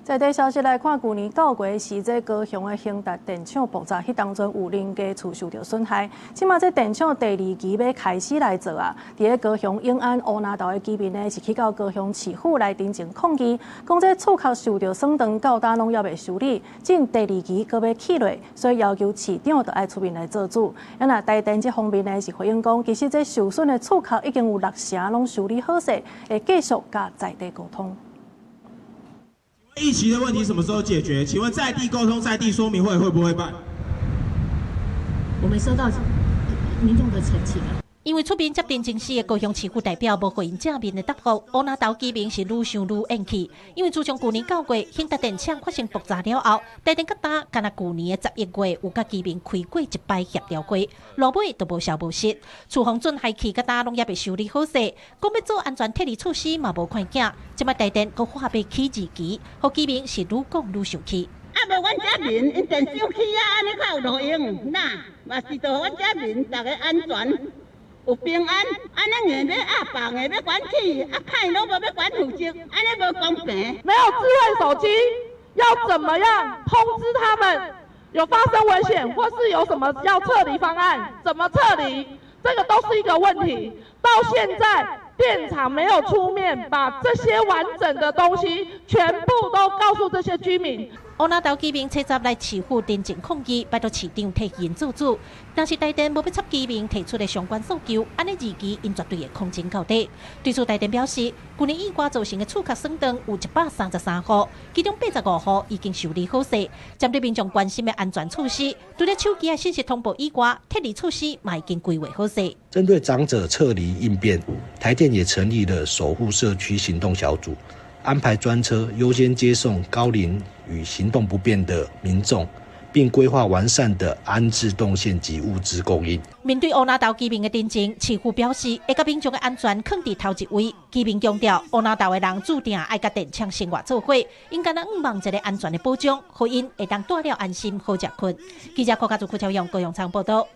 在地消息來看，舊年9月時，這高雄的興達電廠爆炸，彼當陣有鄰家厝受著損害。這馬這電廠第二期欲開始來做啊！佇咧高雄永安烏林頭的居民呢，是去到高雄市府來陳情抗議，講這厝殼受著損斷，到今攏猶未修理，進第二期閣欲起落，所以要求市長著愛出面來做主。啊，若台電這方面呢，是回應講，其實這受損的厝殼已經有六成攏修理好勢，會繼續佮在地溝通。一期的問題什麼時候解決？請問在地溝通、在地說明會會不會辦？我們收到民眾的陳情。因為出面接陳情時的高雄市府代表無予𪜶正面的答覆，烏林頭居民是愈想愈怨氣。因為自從舊年9月興達電廠發生爆炸了後，台電到今干焦舊年的11月有佮居民開過一擺協調會，落尾都無消無息。廚房準害去，到今攏猶未修理好勢，講欲做安全撤離措施嘛無看見。這擺台電閣話欲起二期，予居民是愈講愈生氣。啊，無阮遮民，𪜶電廠起啊，按呢較有路用，那嘛是著阮遮民逐个安全。有平安，按呢硬欲壓霸，硬欲管起，啊，歹攏無欲管負責，按呢無公平。沒有智慧手機，要怎麼樣通知他們有發生危險，或是有什麼要撤離方案？怎麼撤離？這個都是一個問題。到現在電廠沒有出面把這些完整的東西全部都告訴這些居民。烏林頭居民初十來市府陳情抗議，拜託市長替𪜶做主。但是台電無欲插居民提出的相關訴求，按呢二期𪜶絕對會抗爭到底。對此台電表示，舊年意外造成的厝殼損斷有133戶，其中85戶已經修理好勢。針對民眾關心的安全措施，除了手機的信息通報以外，撤離措施嘛已經規劃好勢。針對長者撤離應變，台電也成立了守護社區行動小組，安排專車優先接送高齡與行動不便的民眾，並規劃完善的安置動線及物資供應。面對烏林頭居民的陳情，市府表示會共民眾的安全囥佇頭一位。居民強調，烏林頭的人注定愛佮電廠生活做伙，𪜶敢若向望一个安全的保障，予𪜶會當蹛了安心好食睏。記者郭家祖、郭超勇、高雄場報道。